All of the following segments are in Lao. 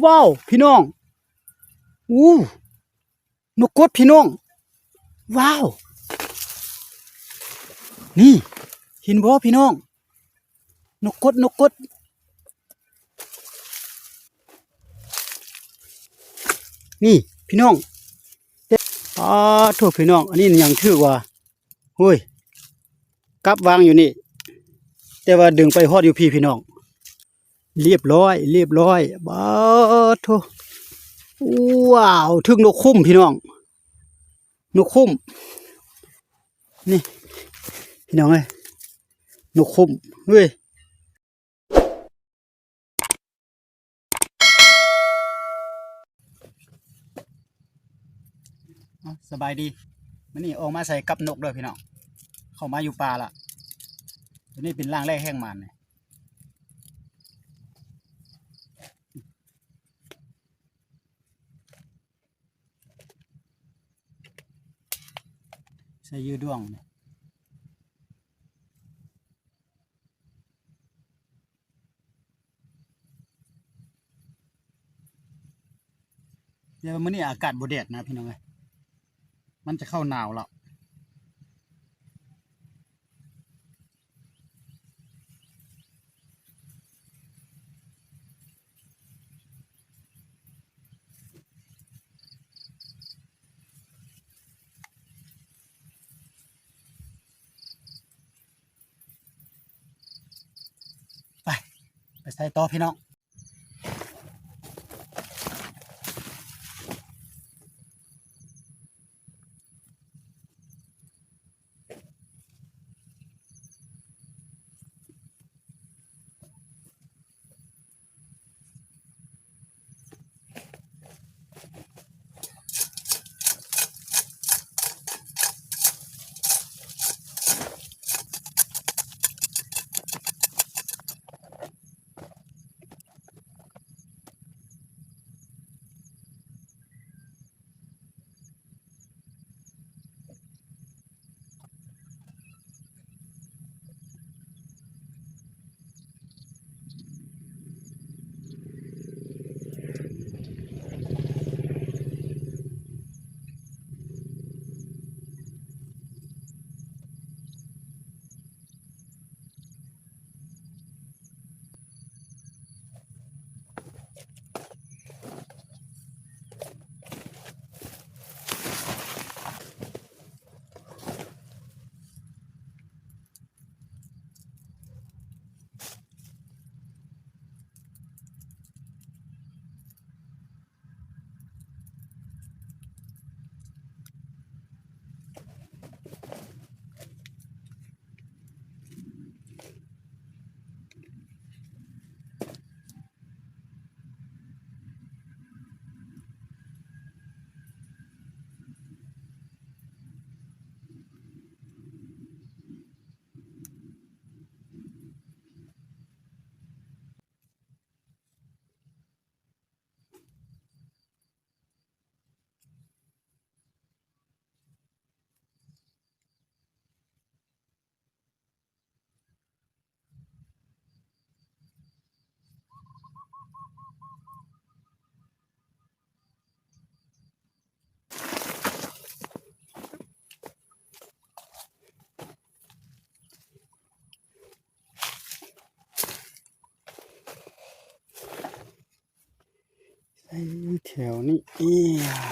ວ້າວ ພີ່ນ້ອງ ອູ້ ນົກກົດ ພີ່ນ້ອງ ວ້າວ ນີ້ ເຫັນບໍ່ ພີ່ນ້ອງ? ນົກກົດ ນົກກົດ ນີ້ ພີ່ນ້ອງ ປາໂທ້ ພີ່ນ້ອງ ອັນນີ້ຫຍັງຖືກວ່າ ໂອ້ຍ ກັບວາງຢູ່ນີ້ ແຕ່ວ່າດຶງໄປຮອດຢູ່ພີ້ ພີ່ນ້ອງ ລຽບຮ້ອຍ ລຽບຮ້ອຍ ປາໂທ້ ວ້າວ ຖືກນົກຂຸ້ມ ພີ່ນ້ອງ ນົກຂຸ້ມ ນີ້ ພີ່ນ້ອງເອີຍ ນົກຂຸ້ມ ເອີຍ. ເອົ້າ ສະບາຍດີ ມື້ນີ້ອອກມາໃສ່ກັບນົກເດີພີ່ນ້ອງ ເຂົ້າມາຢູ່ປ່າລະ ໂຕນີ້ເປັນລ່າງແລກແຮງໝານນີ້ ໃສ່ຢູ່ດວງນີ້ ແຕ່ວ່າມື້ນີ້ອາກາດບໍ່ແດດນະພີ່ນ້ອງເອີຍ ມັນຈະເຂົ້າໜາວແລ້ວ. ໄປ ໄປໃສ່ຕໍ່ພີ່ນ້ອງ. ໃສ່ແຖວນີ້ເອງ.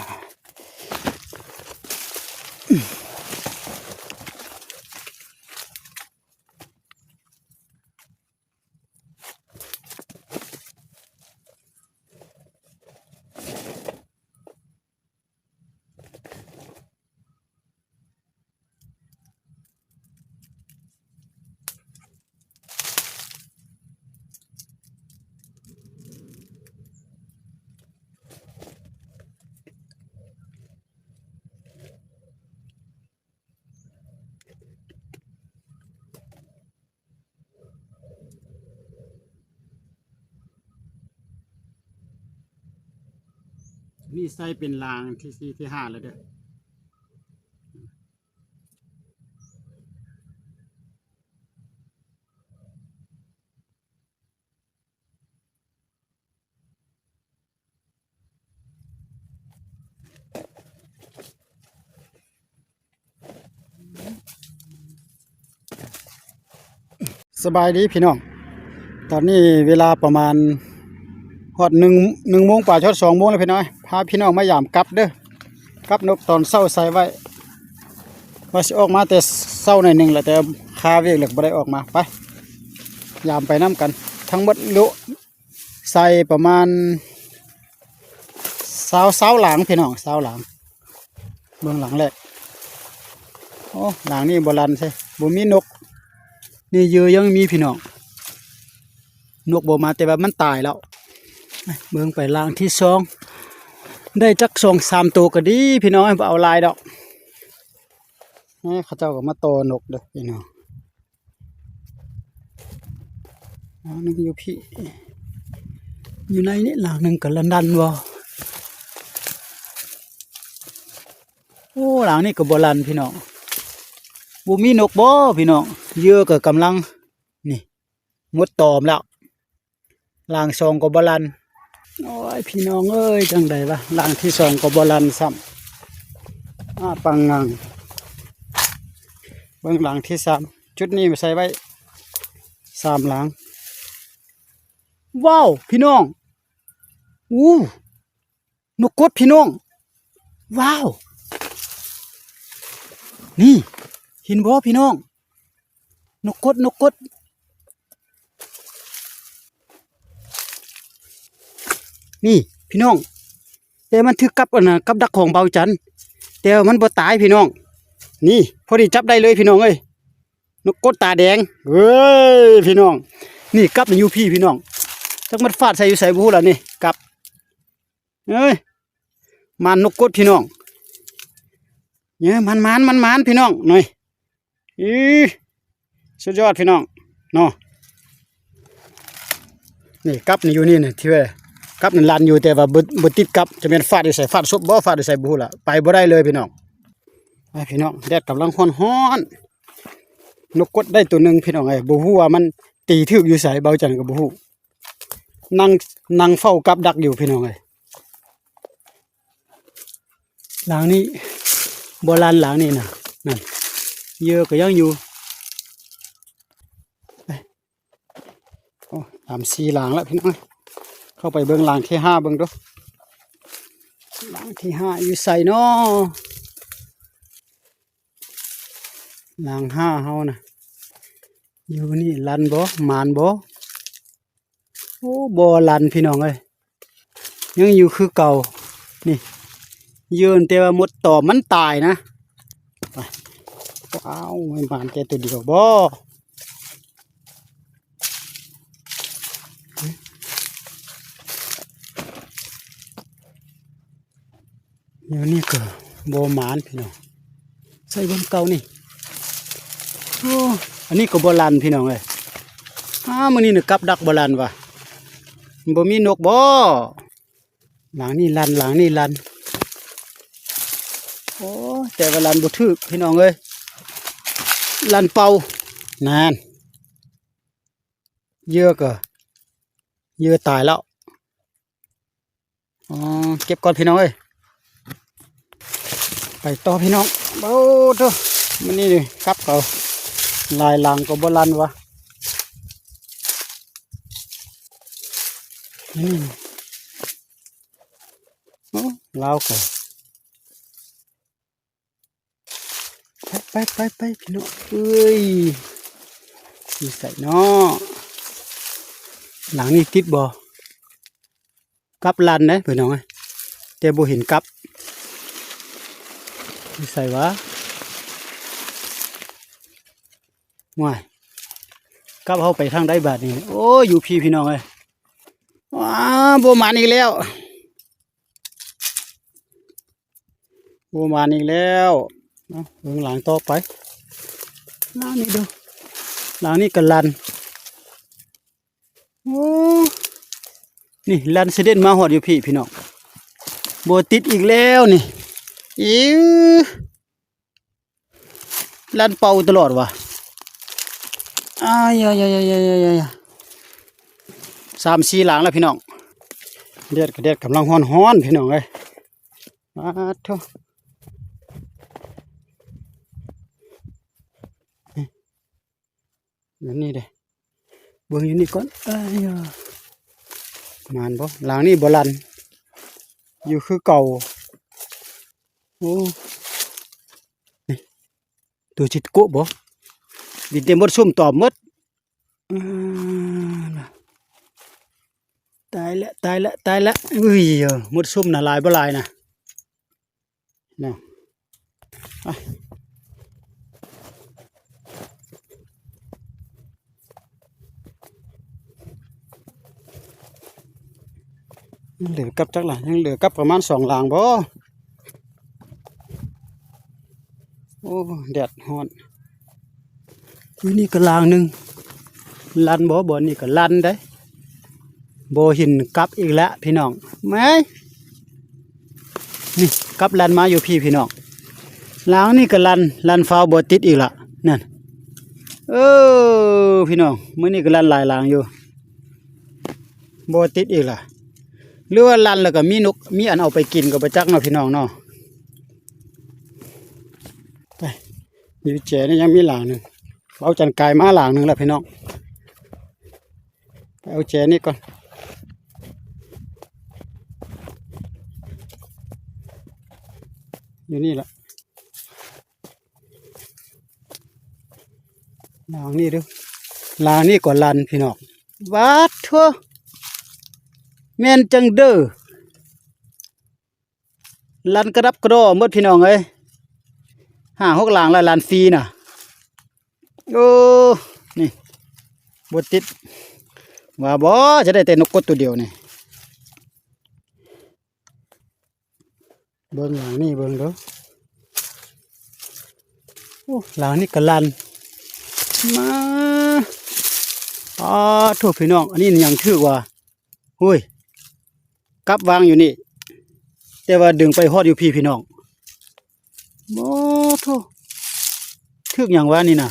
ນີ້ໃສ່ເປັນລາງທີສີ່ ທີຫ້າແລ້ວເດີ້. ເ ສະບາຍດີພີ່ນ້ອງ, ຕອນນີ້ເວລາປະມານຮອດໜຶ່ງ ໜຶ່ງໂມງປາຍ ຈະຮອດສອງໂມງແລ້ວພີ່ນ້ອງ. ພາພີ່ນ້ອງມາຢາມກັບເດີ, ກັບນົກຕອນເຊົ້າໃສ່ໄວ້ ວ່າຊິອອກມາແຕ່ເຊົ້າໜ້ອຍໜຶ່ງແຫຼະ ແຕ່ຄາວຽກແລ້ວບໍ່ໄດ້ອອກມາ. ໄປ ຢາມໄປນຳກັນ. ທັງໝົດໂລ ໃສ່ປະມານຊາວ ຊາວຫຼັງພີ່ນ້ອງ, ຊາວຫຼັງ. ເບິ່ງຫຼັງແລກ. ໂອ້ ຫຼັງນີ້ບໍ່ລັ່ນໃສ ບໍ່ມີນົກ. ນີ້ເຫຍື່ອຍັງມີພີ່ນ້ອງ, ນົກບໍ່ມາ ແຕ່ວ່າມັນຕາຍແລ້ວ. ເບິ່ງໄປຫຼັງທີສອງ ໄດ້ຈັກສອງສາມໂຕກໍດີພີ່ນ້ອງ, ບໍ່ເອົາຫຼາຍດອກ. ເຂົາເຈົ້າກໍມາຕໍ່ນົກເດີພີ່ນ້ອງ. ຫຼັງໜຶ່ງຢູ່ພີ້ ຢູ່ໃນນີ້ ຫຼັງໜຶ່ງກໍລັ່ນໆບໍ່. ໂອ້ ຫຼັງນີ້ກໍບໍ່ລັ່ນພີ່ນ້ອງ, ບໍ່ມີນົກບໍ່ພີ່ນ້ອງ. ເຫຍື່ອກໍກຳລັງ ນີ້ ໝົດຕອມແລ້ວ. ຫຼັງສອງກໍບໍ່ລັ່ນ. ໂອ້ຍ ພີ່ນ້ອງເອີຍ ຈັ່ງໃດວະ, ຫຼັງທີສອງກໍບໍ່ລັ່ນຊ້ຳ. ອາ ປັງງັງ. ເບິ່ງຫຼັງທີສາມ, ຈຸດນີ້ໃສ່ໄວ້ສາມຫຼັງ. ວ້າວ ພີ່ນ້ອງ, ອູ້ ນົກກົດພີ່ນ້ອງ. ວ້າວ ນີ້ ເຫັນບໍ່ພີ່ນ້ອງ, ນົກກົດ ນົກກົດ. ນີ້ພີ່ນ້ອງ, ແຕ່ມັນຖືກກັບອັນນະ ກັບດັກຂອງເບົາຈັນ, ແຕ່ວ່າມັນບໍ່ຕາຍພີ່ນ້ອງ. ນີ້ ພໍດີຈັບໄດ້ເລີຍພີ່ນ້ອງເອີຍ, ນົກກົດຕາແດງເອີຍພີ່ນ້ອງ. ນີ້ກັບຢູ່ພີ້ພີ່ນ້ອງ, ຈັກມັນຟາດໃສ່ຢູ່ໃສບໍ່ຮູ້ລະນີ້ ກັບ. ເອີຍ ໝານນົກກົດພີ່ນ້ອງ, ເອີຍ ໝານໆ ໝານໆ ພີ່ນ້ອງ. ນີ້ ອີ ສຸດຍອດພີ່ນ້ອງເນາະ. ນີ້ກັບນີ້ຢູ່ນີ້ນະ ທີ່ວ່າກັບນັ້ນລັ່ນຢູ່ ແຕ່ວ່າບໍ່ ບໍ່ຕິດກັບ, ຈະແມ່ນຟາດຢູ່ໃສ ຟາດສົບບໍ່ ຟາດຢູ່ໃສບໍ່ຮູ້ລະ, ໄປບໍ່ໄດ້ເລີຍພີ່ນ້ອງ. ໄປພີ່ນ້ອງ, ແດດກຳລັງຮ້ອນໆ. ນົກກົດໄດ້ໂຕໜຶ່ງພີ່ນ້ອງເອີຍ, ບໍ່ຮູ້ວ່າມັນຕີຖືກຢູ່ໃສ ເບົາຈັນກໍບໍ່ຮູ້. ນັ່ງ ນັ່ງເຝົ້າກັບດັກຢູ່ພີ່ນ້ອງເອີຍ. ຫຼັງນີ້ບໍ່ລັ່ນ, ຫຼັງນີ້ນະ ນັ້ນ ເຫຍື່ອກໍຍັງຢູ່. ໂອ້ ສາມສີ່ຫຼັງແລ້ວພີ່ນ້ອງເອີຍ, ເຂົ້າໄປເບິ່ງຫຼັງທີຫ້າເບິ່ງດູ. ຫຼັງທີຫ້າຢູ່ໃສນໍ? ຫຼັງຫ້າເຮົານະ ຢູ່ນີ້ ລັ່ນບໍ່ ໝານບໍ່? ໂອ້ ບໍ່ລັ່ນພີ່ນ້ອງເອີຍ, ຍັງຢູ່ຄືເກົ່າ. ນີ້ ເຫຍື່ອ ແຕ່ວ່າໝົດຕອມ ມັນຕາຍນະ. ໄປ ວ້າວ ມັນໝານແຕ່ໂຕດຽວບໍ? ດຽວນີ້ກໍບໍ່ໝານພີ່ນ້ອງ, ໃສ່ບ່ອນເກົ່ານີ້. ໂອ້ ອັນນີ້ກໍບໍ່ລັ່ນພີ່ນ້ອງເອີຍ. ອ້າ ມື້ນີ້ນະ ກັບດັກບໍ່ລັ່ນຫວາ, ມັນບໍ່ມີນົກບໍ? ຫຼັງນີ້ລັ່ນ ຫຼັງນີ້ລັ່ນ. ໂອ້ ແຕ່ວ່າລັ່ນບໍ່ຖືກພີ່ນ້ອງເອີຍ, ລັ່ນເປົ່າ. ນັ້ນ ເຫຍື່ອກໍ ເຫຍື່ອຕາຍແລ້ວ. ອໍ ເກັບກ່ອນພີ່ນ້ອງເອີຍ, ໄປຕໍ່ພີ່ນ້ອງ. ໂອ້ໂທ້ ມື້ນີ້ກັບເຂົາຫຼາຍຫຼັງກໍບໍ່ລັ່ນຫວາ. ນີ້ ໂອ້ ລາວກໍ ໄປ ໄປ ໄປ ໄປ ພີ່ນ້ອງເອີຍ. ຢູ່ໃສເນາະ? ຫຼັງນີ້ຕິດບໍ່? ກັບລັ່ນເດ້ພີ່ນ້ອງເອີຍ, ແຕ່ບໍ່ເຫັນກັບ. ຢູ່ໃສຫວາ? ວ້າຍ ກັບເຮົາໄປທາງໃດບາດນີ້? ໂອ້ຍ ຢູ່ພີ້ພີ່ນ້ອງເອີຍ. ວ້າ ບໍ່ໝານອີກແລ້ວ. ບໍ່ໝານອີກແລ້ວ. ເອົາ ເບິ່ງຫຼັງຕໍ່ໄປ. ຫຼັງນີ້ເດີ, ຫຼັງນີ້ກໍລັ່ນ. ໂອ້ ນີ້ລັ່ນສະເດັດມາຮອດຢູ່ພີ້ພີ່ນ້ອງ, ບໍ່ຕິດອີກແລ້ວນີ້. ອິ້ວ ລັ່ນເປົ່າຕະຫຼອດຫວາ. ອາຍ ສາມສີ່ຫຼັງແລ້ວພີ່ນ້ອງ. ແດດກໍແດດກຳລັງຮ້ອນໆ ພີ່ນ້ອງເອີຍ. ປາດໂທ້ ນີ້ ແບບນີ້ເດ້. ເບິ່ງຢູ່ນີ້ກ່ອນ. ອ້າຍ ໝານບໍ່? ຫຼັງນີ້ບໍ່ລັ່ນ ຢູ່ຄືເກົ່າ. ໂອ້ ນີ້ ໂຕຊິໂກະບໍ່? ບິນເຕັມໝົດ ຊຸມຕອບໝົດ. ອືມ ຕາຍແລ້ວ ຕາຍແລ້ວ ຕາຍແລ້ວ. ເອີຍ ໝົດຊຸມນະ ຫຼາຍບໍ່ຫຼາຍນະ. ເນາະ ໄປ ຍັງເຫຼືອກັບຈັກລະ ຍັງເຫຼືອກັບປະມານສອງຫຼັງບໍ່? ໂອ້ ແດດຮ້ອນ. ຢູ່ນີ້ກໍຫຼັງໜຶ່ງ ລັ່ນບໍ່? ບ່ອນນີ້ກໍລັ່ນເດ້. ບໍ່ເຫັນກັບອີກແລ້ວພີ່ນ້ອງ. ແມ່ນ ນີ້ກັບລັ່ນມາຢູ່ພີ້ພີ່ນ້ອງ. ຫຼັງນີ້ກໍລັ່ນ ລັ່ນຟ້າວບໍ່ຕິດອີກລະ ນັ້ນ. ເອີ ພີ່ນ້ອງ ມື້ນີ້ກໍລັ່ນຫຼາຍຫຼັງຢູ່ ບໍ່ຕິດອີກລະ. ຫຼືວ່າລັ່ນແລ້ວກໍມີນົກ ມີອັນເອົາໄປກິນກໍບໍ່ຈັກເນາະ ພີ່ນ້ອງເນາະ. ໄປ ຢູ່ແຈນີ້ຍັງມີຫຼັງໜຶ່ງ. ເບົາຈັນກາຍມາຫຼັງໜຶ່ງແລ້ວພີ່ນ້ອງ. ໄປເອົາແຈນີ້ກ່ອນ. ຢູ່ນີ້ລະ. ຫຼັງນີ້ເດີ້. ຫຼັງນີ້ກໍລັ່ນພີ່ນ້ອງ. ບາດໂທ້ ແມ່ນຈັ່ງເດີ້. ລັ່ນກະດັບກະດໍໝົດພີ່ນ້ອງເອີຍ. ຫ້າຫົກຫຼັງລະລັ່ນຟຣີນະ. ໂອ້ ນີ້ ບໍ່ຕິດ ວ່າບໍ່ ຈະໄດ້ແຕ່ນົກກົດໂຕດຽວນີ້. ເບິ່ງຫຼັງນີ້ເບິ່ງເດີ້. ໂອ້ ຫຼັງນີ້ກໍລັ່ນມາ. ອ້າໂທ້ ພີ່ນ້ອງ ອັນນີ້ຫຍັງຖືກວ່າ. ໂອ້ຍ ກັບວາງຢູ່ນີ້ ແຕ່ວ່າດຶງໄປຮອດຢູ່ພີ້ພີ່ນ້ອງ. ໂອ້ໂທ້ ຖືກຫຍັງວະນີ້ນະ?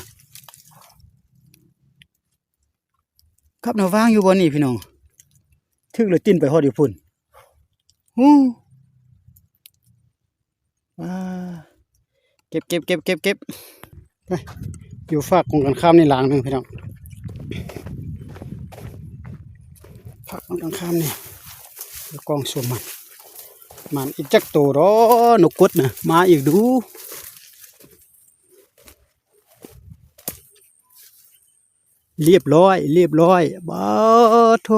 ກັບນະ ວາງຢູ່ບ່ອນນີ້ພີ່ນ້ອງ. ຖືກແລ້ວຕິ້ນໄປຮອດຢູ່ພຸ້ນ. ຫູ ວ້າ ເກັບ ເກັບ ເກັບ ເກັບ ເກັບ. ໄປ ຢູ່ຟາກກົງກັນຂ້າມນີ້ຫຼັງໜຶ່ງພີ່ນ້ອງ. ຟາກກົງກັນຂ້າມນີ້ ກ້ອງຊູມມັນ. ໝານອີກຈັກໂຕດອກ ນົກກົດນະ ມາອີກດູ. ລຽບຮ້ອຍ ລຽບຮ້ອຍ. ບາດໂທ້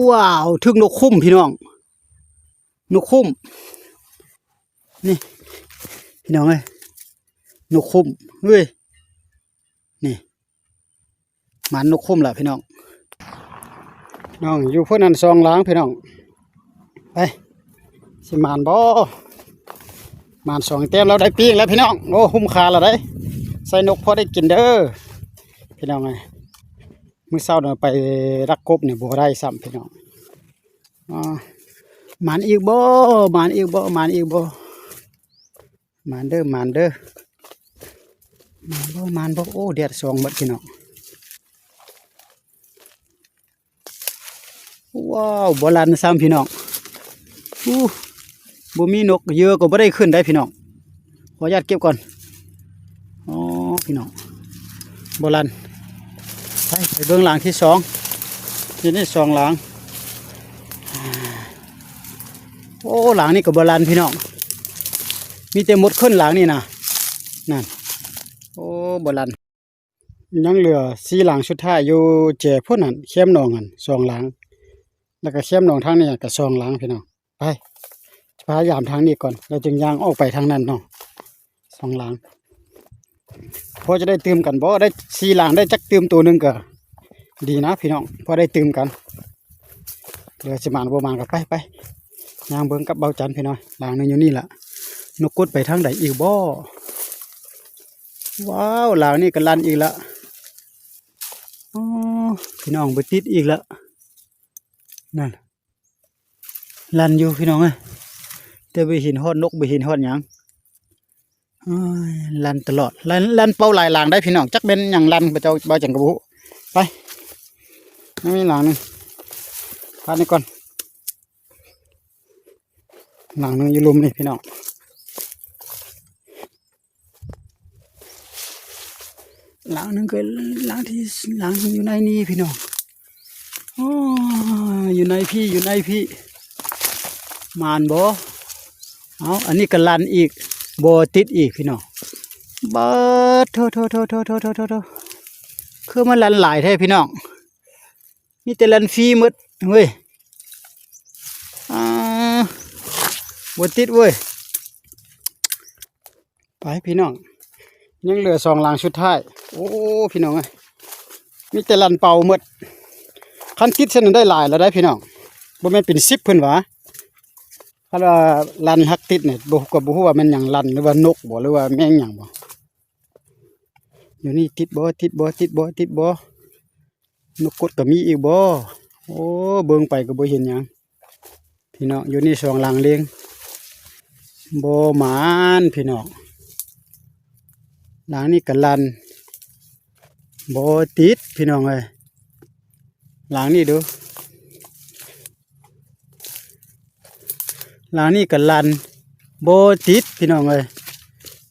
ວ້າວ ຖືກນົກຂຸ້ມພີ່ນ້ອງ. ນົກຂຸ້ມ ນີ້ພີ່ນ້ອງເອີຍ ນົກຂຸ້ມ. ເຮີ້ຍ ນີ້ ໝານນົກຂຸ້ມລະພີ່ນ້ອງ. ນ້ອງ ຢູ່ພຸ້ນນັ້ນສອງຫຼັງພີ່ນ້ອງ. ໄປ ຊິໝານບໍ່? ໝານສອງແຕ້ມ ລາວໄດ້ປີ້ງແລ້ວພີ່ນ້ອງ. ໂອ້ ຄຸ້ມຄ່າລະໄດ໋ ໃສ່ນົກພໍໄດ້ກິນເດີພີ່ນ້ອງເອີຍ. ມື້ເຊົ້ານີ້ໄປລັກກົບນີ້ບໍ່ໄດ້ຊ້ຳພີ່ນ້ອງ. ອ່າ ໝານອີກບໍ່? ໝານອີກບໍ່? ໝານອີກບໍ່? ໝານເດີ ໝານເດີ ໝານບໍ່? ໝານບໍ່? ໂອ້ ແດດສ່ອງໝົດພີ່ນ້ອງ. ວ້າວ ບໍ່ລັ່ນຊ້ຳພີ່ນ້ອງ. ອູ້ ບໍ່ມີນົກ ເຫຍື່ອກໍບໍ່ໄດ້ຂຶ້ນໄດ໋ພີ່ນ້ອງ. ຂໍອະນຸຍາດເກັບກ່ອນ. ອໍ ພີ່ນ້ອງ ບໍ່ລັ່ນ. ໄປ ໄປເບິ່ງຫຼັງທີສອງ. ທີນີ້ສອງຫຼັງ. ໂອ້ ຫຼັງນີ້ກໍບໍ່ລັ່ນພີ່ນ້ອງ. ມີແຕ່ມົດຂຶ້ນຫຼັງນີ້ນະ. ນັ້ນ ໂອ້ ບໍ່ລັ່ນ. ຍັງເຫຼືອສີ່ຫຼັງສຸດທ້າຍຢູ່ແຈພຸ້ນນັ້ນ ແຄມໜອງຫັ້ນສອງຫຼັງ ແລ້ວກໍແຄມໜອງທາງນີ້ກໍສອງຫຼັງພີ່ນ້ອງ. ໄປ ພະຍາຍາມທາງນີ້ກ່ອນ ແລ້ວຈຶ່ງຍ່າງອອກໄປທາງນັ້ນເນາະ. ສອງຫຼັງ ພໍຈະໄດ້ຕື່ມກັນບໍ່? ໄດ້ສີ່ຫຼັງ ໄດ້ຈັກຕື່ມໂຕໜຶ່ງກໍດີນະພີ່ນ້ອງ ພໍໄດ້ຕື່ມກັນ. ເດີ ຊິໝານບໍ່ໝານກໍໄປ ໄປ ຍ່າງເບິ່ງກັບເບົາຈັນພີ່ນ້ອງ. ຫຼັງໜຶ່ງຢູ່ນີ້ລະ ນົກກົດໄປທາງໃດອີກບໍ່? ວ້າວ ຫຼັງນີ້ກໍລັ່ນອີກລະ. ອໍ ພີ່ນ້ອງ ບໍ່ຕິດອີກລະ ນັ້ນ. ລັ່ນຢູ່ພີ່ນ້ອງເອີຍ ແຕ່ບໍ່ເຫັນຮອດນົກ ບໍ່ເຫັນຮອດຫຍັງ. ໂອ້ຍ ລັ່ນຕະຫຼອດ ລັ່ນ ລັ່ນເປົ້າຫຼາຍຫຼັງໄດ໋ພີ່ນ້ອງ. ຈັກແມ່ນຫຍັງລັ່ນ ເຈົ້າ ເບົາຈັນກໍບໍ່ຮູ້. ໄປ ຍັງມີຫຼັງໜຶ່ງ ພາດນີ້ກ່ອນ. ຫຼັງໜຶ່ງຢູ່ລຸ່ມນີ້ພີ່ນ້ອງ. ຫຼັງໜຶ່ງກໍຫຼັງທີ່ ຫຼັງທີ່ຢູ່ໃນນີ້ພີ່ນ້ອງ. ໂອ້ ຢູ່ໃນພີ້ ຢູ່ໃນພີ້ ໝານບໍ່? ເອົາ ອັນນີ້ກໍລັ່ນອີກ ບໍ່ຕິດອີກພີ່ນ້ອງ. ບາດໂທ ໂທ ຄືມັນລັ່ນຫຼາຍແທ້ພີ່ນ້ອງ. ມີແຕ່ລັ່ນຟຣີໝົດເວີຍ. ອ່າ ບໍ່ຕິດເວີຍ. ໄປພີ່ນ້ອງ ຍັງເຫຼືອສອງຫຼັງສຸດທ້າຍ. ໂອ້ ພີ່ນ້ອງເອີຍ ມີແຕ່ລັ່ນເປົ່າໝົດ. ຄັນຕິດຊັ້ນນັ້ນໄດ້ຫຼາຍແລ້ວໄດ໋ພີ່ນ້ອງ ບໍ່ແມ່ນເປັນສິບເພິ່ນຫວາ. ຄັນວ່າລັ່ນຮັກຕິດນີ້ ບໍ່ ກໍບໍ່ຮູ້ວ່າແມ່ນຫຍັງ ລັ່ນ ຫຼືວ່ານົກບໍ ຫຼືວ່າແມງຫຍັງບໍ. ຢູ່ນີ້ຕິດບໍ່ ຕິດບໍ່ ຕິດບໍ່ ຕິດບໍ່? ນົກກົດກໍມີອີກບໍ? ໂອ້ ເບິ່ງໄປກໍບໍ່ເຫັນຫຍັງພີ່ນ້ອງ. ຢູ່ນີ້ສອງຫຼັງເລງ ບໍ່ໝານພີ່ນ້ອງ. ຫຼັງນີ້ກໍລັ່ນ ບໍ່ຕິດພີ່ນ້ອງເອີຍ. ຫຼັງນີ້ດູ ຫຼັງນີ້ກໍລັ່ນ ບໍ່ຕິດພີ່ນ້ອງເອີຍ.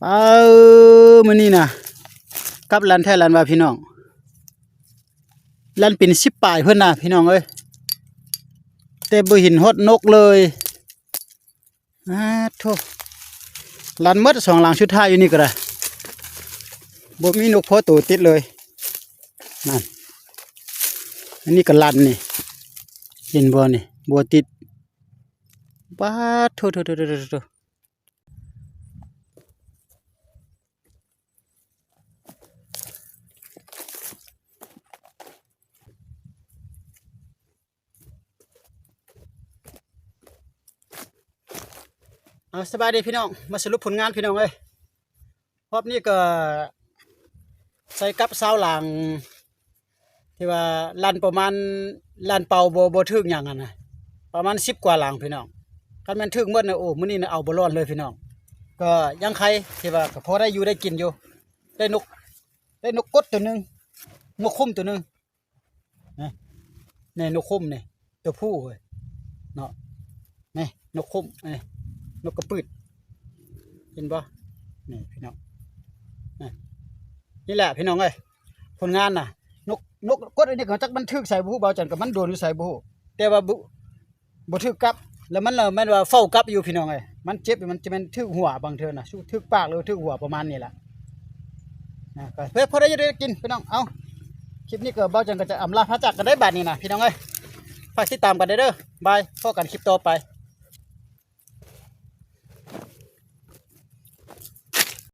ເອົາ ມື້ນີ້ນະ ກັບລັ່ນແທ້ລັ່ນວ່າພີ່ນ້ອງ. ລັ່ນເປັນສິບປາຍເພິ່ນນະພີ່ນ້ອງເອີຍ ແຕ່ບໍ່ເຫັນຮອດນົກເລີຍ. ອາໂທ ລັ່ນໝົດສອງຫຼັງສຸດທ້າຍຢູ່ນີ້ກໍໄດ້ ບໍ່ມີນົກພໍໂຕຕິດເລີຍ. ນັ້ນ ອັນນີ້ກໍລັ່ນນີ້ ເຫັນບໍ່ນີ້ ບໍ່ຕິດ. ປາດໂທ ໂທ ໂທ ໂທ ໂທ ໂທ. ເອົາ ສະບາຍດີພີ່ນ້ອງ ມາສະຫຼຸບຜົນງານພີ່ນ້ອງເອີຍ. ຮອບນີ້ກໍໃສ່ກັບຊາວຫຼັງ ທີ່ວ່າລັ່ນປະມານ ລັ່ນເປົ່າບໍ່ ບໍ່ຖືກຫຍັງຫັ້ນນະ ປະມານສິບກວ່າຫຼັງພີ່ນ້ອງ. ຄັນແມ່ນຖືກໝົດນະ ໂອ້ ມື້ນີ້ນະເອົາບໍ່ລອດເລີຍພີ່ນ້ອງ. ກໍຍັງໄຄທີ່ວ່າກໍພໍໄດ້ຢູ່ໄດ້ກິນຢູ່ ໄດ້ນົກ ໄດ້ນົກກົດໂຕໜຶ່ງ ນົກຂຸ້ມໂຕໜຶ່ງ. ນີ້ ນີ້ນົກຂຸ້ມນີ້ ຕົວຜູ້ເວີຍເນາະ. ນີ້ນົກຂຸ້ມ ນີ້ນົກກະປຶດ ເຫັນບໍ່? ນີ້ພີ່ນ້ອງ ນີ້ ນີ້ແຫຼະພີ່ນ້ອງເອີຍ ຜົນງານນະ. ນົກ ນົກກົດອັນນີ້ກໍຈັກມັນຖືກໃສບໍ່ຮູ້ ບ່າວຈັນ ກໍມັນໂດນຢູ່ໃສບໍ່ຮູ້ ແຕ່ວ່າບໍ່ ບໍ່ຖືກກັບ ແລ້ວມັນລະແມ່ນວ່າເຝົ້າກັບຢູ່ພີ່ນ້ອງເອີຍ. ມັນເຈັບ ມັນຈະແມ່ນຖືກຫົວບາງເທື່ອນະ ຖືກປາກ ຫຼືຖືກຫົວປະມານນີ້ລະນະ. ກໍເພື່ອພໍໄດ້ຢູ່ໄດ້ກິນພີ່ນ້ອງ. ເອົາ ຄລິບນີ້ກໍບ່າວຈັນກໍຈະອຳລາພາຈາກກັນໄດ້ບາດນີ້ນະພີ່ນ້ອງເອີຍ. ຝາກຕິດຕາມກັນເດີ ບາຍ ພໍ້ກັນຄລິບຕໍ່ໄປ.